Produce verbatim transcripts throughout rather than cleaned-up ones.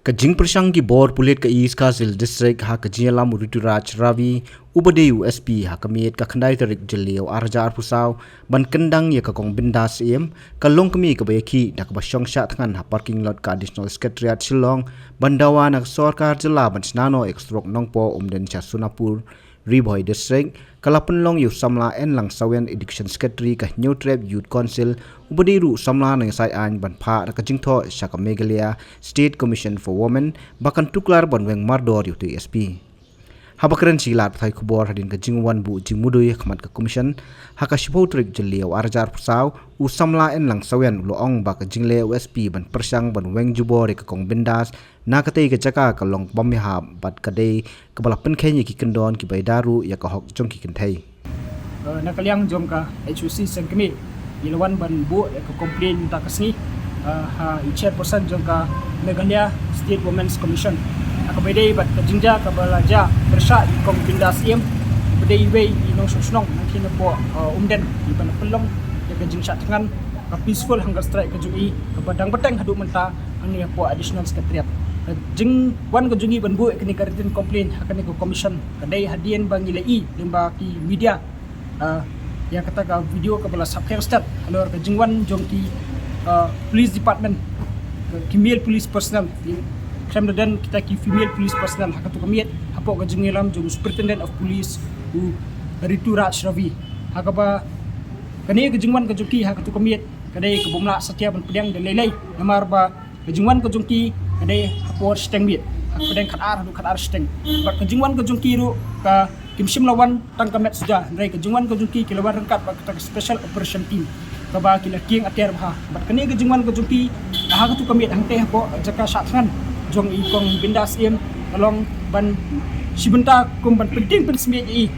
Ka jingpyrshang ki bor pulit ka East Khasi Hills District ha ka jingïalam u Rituraj Ravi, uba dei u S P, ha ka miet ka khyndai tarik Jylliew ar hajar arphew saw, ban kyndang ïa ka Kong Bindas Syiem, ka long kmie kaba ïakhih da kaba shong shah thngan ha parking lot ka Additional Secretariat Shillong, ban dawa na ka sorkar jylla ban shna noh ïa ka surok Nongpoh Umden sha Sonapur, Ri Bhoi District, ka la pynlong ïa u samla Enlang Sawian, Education Secretary ka Hynñiewtrep Youth Council, uba dei ruh u samla nongïasaid aiñ, ban phah da ka jingthoh sha ka Meghalaya State Commission for Women, ba kan tuklar ban weng mardor ïa uto u S P. Haba kren sha ki lad pathai khubor hadien ka jingwan buh jingmudui ha khmat ka Commission, ha ka shiphew tarik Jylliew ar hajar arphew saw, u samla Enlang Sawian u la ong ba ka jingleh u S P ban pyrshang ban weng jubor ïa ka Kong Bindas, na katei ka jaka ka long bymïahap bad ka dei kaba la pynkheiñ ïa ki kyndon kiba ïada ruh ïa ka hok jong ki kynthei. Eh, na ka liang jong ka H O C Sengkmie, ngi la wan ban buh ïa ka complaint mynta ka sngi, eh, ha i chairperson jong ka Meghalaya State Women's Commission, ha kaba ïadei bad ka jingjia kaba la jia pyrshah ïa i Kong Bindas Syiem, uba dei iwei i nongshong shnong na ka shnong Umden, iba la pynlong ïa ka jingshah thngan, ka peaceful hunger strike ka jong i, kaba dang bteng haduh mynta hangne hapoh Additional Secretariat. Ka jingwan ka jong i ban buh ïa kane ka written complaint ha kane ka Commission ka dei hadien ba ngi la ïohi lyngba ki media, ah, ïa kata ka video kaba la saphriang stet halor ka jingwan jong ki, ah, police department, ki male police personnel, khlem da don kita ki female police personnel ha kato ka miet, hapoh ka jingïalam jong u Superintendent of Police, u Rituraj Ravi. Ha kaba kane ka jingwan ka jong ki ha kato ka miet ka dei kabym lah satia ban pdiang da lei lei, namar ba ka jingwan ka jong ki ka dei ha por shiteng miet, ha ka pdeng khatar haduh khatar shiteng. Bad ka jingwan ka jong ki ruh ka, kim shym la wan tang ka met suda, hynrei ka jingwan ka jong ki ki la wan ryngkat bad kata ka Special Operation Team, kaba ki la kieng atiar bha. Bad kane ka jingwan ka jong ki ha kato ka miet hangtei hapoh jaka shah thngan jong i Kong Bindas Syiem, ka long ban shi bynta kum ban pyntieng pynsmiej ïa i.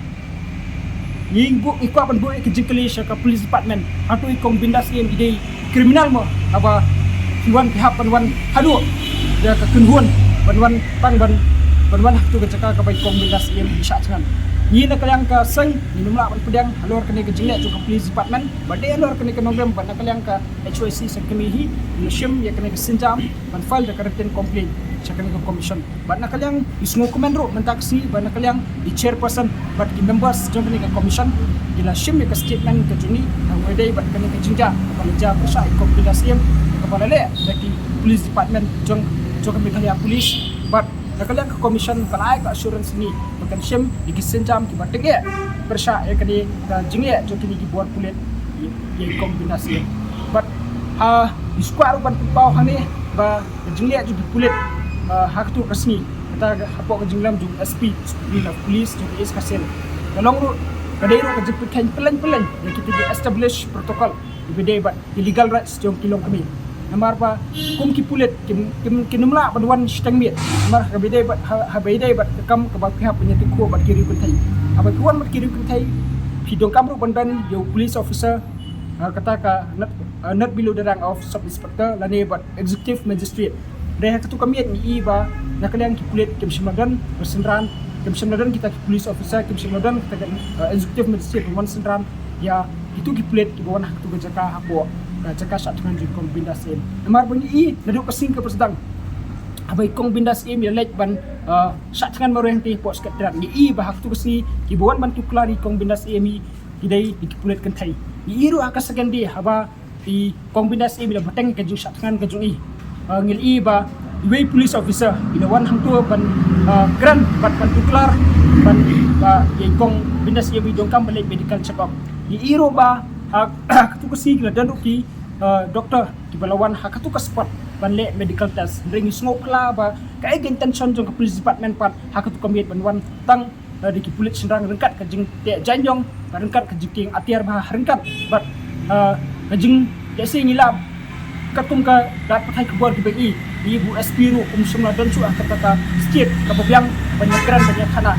Ngi buh, ngi kwah ban buh ïa ka jingkylli sha ka police department, hato i Kong Bindas Syiem i dei criminal mo, haba phi wan phi hap ban wan haduh da ka kynhun ban wan tang ban, ban wan ha kato ka jaka kaba i Kong Bindas Syiem i shah thngan. Ngi na ka liang ka seng ngim lah ban pdiang halor kane ka jingleh jong ka police department, bad dei halor kane ka nongrim bad na ka liang ka H O C Sengkmie hi ngi la shim ïa kane ka sienjam ban file da ka written complaint sha kane ka Commission. Bad na ka liang i sngewkmen ruh mynta ka sngi ba na ka liang i chairperson bad ki members jong kane ka Commission ki la shim ïa ka statement ka jong ngi ha kaba ïadei bad kane ka jingjia kaba la jia pyrshah i Kong Bindas Syiem, kaba la leh da ki police department jong, jong ka Meghalaya Police. Bad na ka liang ka Commission ka la ai ka assurance ïa ngi ba kan shim ïa ki sienjam kiba tyngeh pyrshah ïa kane ka jingleh jong kine ki bor pulit ïa, ïa i Kong Bindas Syiem. Bad ha, ngi sngewkwah ruh ban pynpaw hangne ba ka jingleh jong ki pulit, ah, ha kato ka sngi, kata ka hapoh ka jingïalam jong u S P, Superintendent of Police jong ka East Khasi Hills, ka long ruh, ka dei ruh ka jingpynkheiñ pylleng pylleng ïa kita ki established protocol kiba dei bad ki legal rights jong ki longkmie. Namar ba kum ki pulit kim, kim, kim lah ban wan shiteng miet, namar haba ïadei bad, ha, haba ïadei bad ka kam kaba phi hap ban ïatyngkhuh bad ki riew kynthei. Haba phi wan bad ki riew kynthei, phi donkam ruh ban don ïa u police officer, ah, kata ka not, ah, not below the rank of Sub Inspector lane bad Executive Magistrate. Hynrei ha kato ka miet ngi i ba na ka liang ki pulit kim shym la don ban synran, kim shym la don kita ki police officer, kim shym la don kita ki, eh, Executive Magistrate ban wan synran ïa kito ki pulit kiba wan ha kato ka jaka hapoh ka jaka shah thngan jong i Kong Bindas Syiem. Namar ba ngi i naduh ka sngi kaba sdang haba i Kong Bindas Syiem i la leit ban, eh, shah thngan marwei hangtei hapoh Secretariat, ngi i ba ha kato ka sngi kiba wan ban tuklar ïa i Kong Bindas Syiem i ki dei ki pulit kynthei. Ngi i ruh ha ka second day haba i Kong Bindas Syiem i la bteng ïa ka jingshah thngan ka jong i, ah, ngi la i ba iwei police officer i la wan hangto ban, ah, kren bad ban tuklar ban, ba ïa i Kong Bindas Syiem i donkam ban leit medical check up. Ngi i ruh ba ha kato ka sngi ki la don ruh ki, ah, doctor kiba la wan ha kato ka spot ban leh medical test. Hynrei ngi sngewkhlaiñ ba kaei ka intention jong ka police department pat ha kato ka miet ban wan tang, eh, da ki pulit shynrang ryngkat ka jingteh jaiñjong, ryngkat ka jingkieng atiar bha ryngkat bad, eh, ka jing, ïa shi ngi la, katkum ka lad pathai khubor kiba i, i ba u S P ruh um shym la don shuh ha kata ka state kaba biang ban ïakren ban ïakhana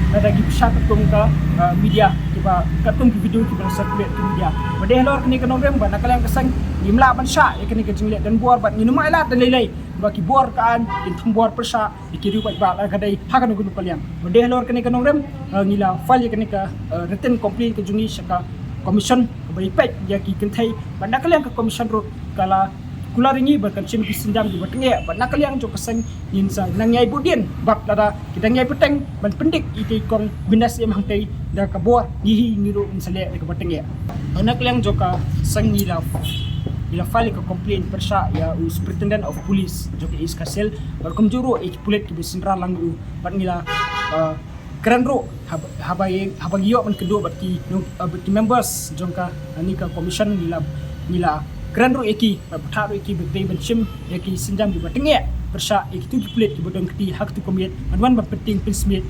lada ki pyrshah katkum ka, eh, media kiba, katkum ki video kiba la circulate ki media. Bad dei halor kane ka nongrim ba na ka liang ka seng ngim lah ban shah ïa kane ka jingleh donbor bad ngin ym ailad da lei lei ba ki bor ka aiñ kin thombor pyrshah ïa ki riew paidbah lada ka dei ha kano kano ka liang. Bad dei halor kane ka nongrim, eh, ngi la file ïa kane ka, eh, written complaint ka jong ngi sha ka Commission kaba ïapeit ïa ki kynthei. Bad na ka liang ka Commission ruh ka la kular ïa ngi ba kan shim ki sienjam kiba tyngeh, bad na ka liang jong ka seng ngin sa nang ïai buddien bad lada ki dang ïai bteng ban pyndik ïa i kong Bindas Syiem hangtei da ka bor, ngi hi ngi ruh ngin sa leh da kaba tyngeh. Bad na ka liang jong ka seng ngi la, ngi la file ïa ka complaint pyrshah ïa u Superintendent of Police jong ka East Khasi Hills bad kumjuh ruh ïa ki pulit kiba synran lang u, bad ngi la, uh, kren ruh haba, haba ïa, haba ngi ïoh ban kynduh bad ki, uh, bad ki members jong ka, uh, kane ka commission, ngi la, ngi la kren ruh ïa ki bad bthah ruh ïa ki ba dei ban shim ïa ki sienjam kiba tyngeh pyrshah ïa kitu ki pulit kiba don kti ha katu ka miet, ban wan ban pyntieng pynsmiej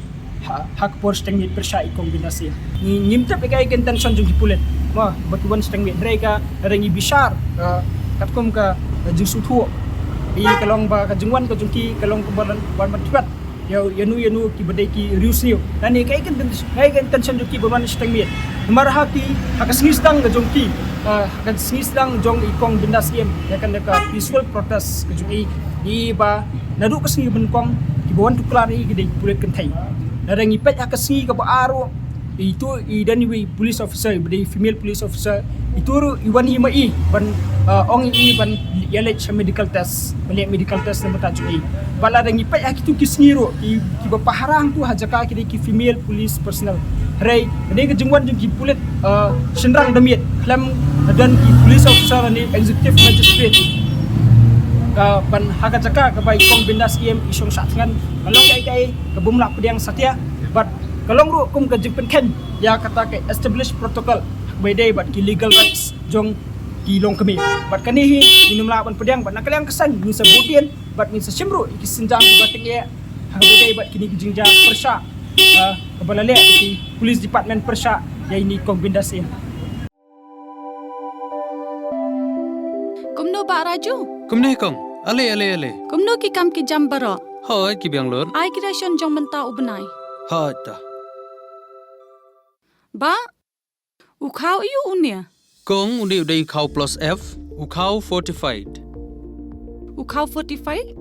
ha, ha ka por shiteng miet pyrshah i kong Bindas Syiem. Ngi, ngim tip ïa kaei ka intention jong ki pulit, mo, ba ki wan shiteng miet, hynrei ka, hynrei ngi bishar, uh, katkum ka, uh, jingsngewthuh. Ïa ka long ba ka jingwan ka jong ki ka long kaba wan, wan ban thied ïa, ïa nu, ïa nu kiba dei ki riewsniew. Lane kaei ka inten-, kaei ka intention jong ki ban wan shiteng miet. Namar ha ki, ha ka sngi sdang ka jong ki, ah, ha ka sngi sdang jong i kong Bindas Syiem ïa kane ka peaceful protest ka jong i, i ba naduh ka sngi ba nyngkong kiba wan tuklar ïa i ki dei ki pulit kynthei. Lada ngi peit ha ka sngi kaba ar ruh, itu i don iwei police officer, iba dei female police officer, itu ruh i wan hi ma i ban, uh, ong i ban ïaleit sha medical test, ban leh medical test na bynta jong i. Bad lada ngi peit ha kitu ki sngi ruh, ki, kiba pahara hangtu ha jaka ki dei ki female police personnel. Hynrei kane ka jingwan jong ki pulit, uh, shynrang da miet, khlem don ki police officer ne executive magistrate, uh, ban ha ka jaka kaba i kong Bindas Syiem i shong shah thngan, ka long kaei kaei ka bym lah pdiang satia. Bad ka long ruh kum ka jingpynkheiñ ïa kata ka established protocol ha kaba ïadei bad ki legal rights jong ki longkmie. Bad kane hi ngim lah ban pdiang, bad na ka liang ka seng ngin sa buddien bad ngin sa shim ruh ïa ki sienjam kiba tyngeh ha kaba ïadei bad kine ki jingjia pyrshah, ah, kaba la leh ïa ki police department pyrshah ïa ine i kong Bindas Syiem. Kumno Bah Raju? Kumne kong. Ale, ale, ale. Kumno ki kam ki jam baroh? Hooid, ki biang lut. Ai ki ration jong mynta u bnai. Hooid ta. Bah, u khaw aiu une? Kong, une u dei u khaw plus F, u khaw fortified. U khaw fortified?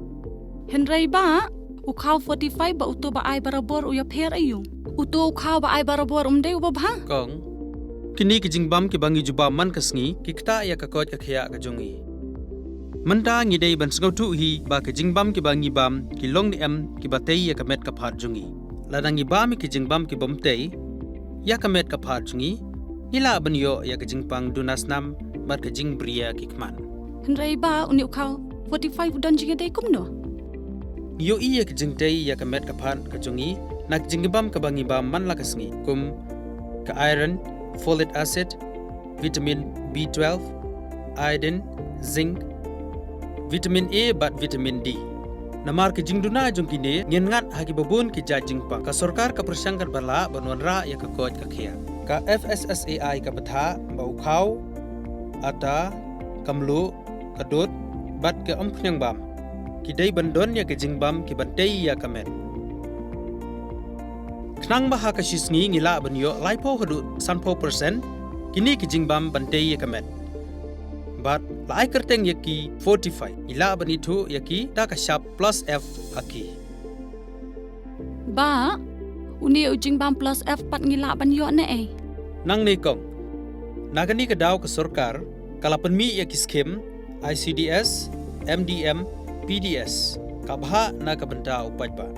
Hynrei Bah, u khaw fortified bad uto ba ai barabor u ïapher aiu? Uto u khaw ba ai barabor um dei uba bha? Kong, kine ki jingbam kiba ngi ju bam man ka sngi ki ktah ïa ka koit ka khiah ka jong ngi. Mynta ngi dei ban sngewthuh hi ba ki jingbam kiba ngi bam ki long ne em kiba tei ïa ka met ka phad jong ngi. Lada ngi bam ïa ki jingbam kibym tei ïa ka met ka phad jong ngi, ngi lah ban ïoh ïa ka jingpang duna snam bad ka jingbriew ki khmat. Hynrei Bah, une u khaw fortified u don jingïadei kumno? Ngi ïohi ïa ka jingtei ïa ka met ka phad ka jong ngi na ka jingbam kaba ngi bam man la ka sngi, kum ka iron, folic acid, vitamin B twelve, iodine, zinc, vitamin A bad vitamin D. Namar ki jingduna jong kine ngin ngat ha kiba bun ki jait jingpang. Ka sorkar ka pyrshang katba lah ban wanrah ïa ka koit ka khiah. Ka F S S A I ka bthah ba u khaw, ata, ka mluh, ka dud bad ka umphniang bam ki dei ban don ïa ki jingbam kiban tei ïa ka met. Khnang ba ha ka shi sngi ngi lah ban ïoh laiphew haduh sanphew percent kine ki jingbam ban tei ïa ka met. Bad la ai kyrteng ïa ki fortified, ngi lah ban ithuh ïa ki da ka shap plus F ha ki. Bah, une u jingbam plus F pat ngi lah ban ïoh ne ei? Nangne kong, na kane ka daw ka sorkar ka la pynmih ïa ki skim I C D S, M D M, P D S, ka bhah na ka bynta u paidbah.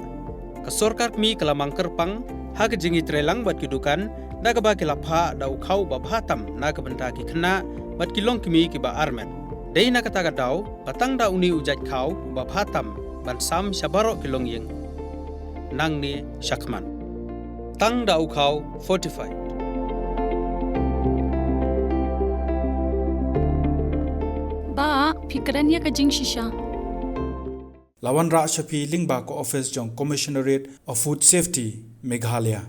Ka sorkar kmie ka la mang kyrpang ha ka jingïatreilang bad ki dukan da kaba ki la phah da u khaw uba bha tam na ka bynta ki khynnah bad ki longkmie kiba armet. Dei na kata ka daw ba tang da une u jait khaw uba bha tam ban sam sha baroh ki longïing nangne shakhmat. Tang da u khaw fortified. Bah, phi kren ïa ka jingshisha. La wanrah sha phi lyngba ka office jong Commissionerate of Food Safety, Meghalaya.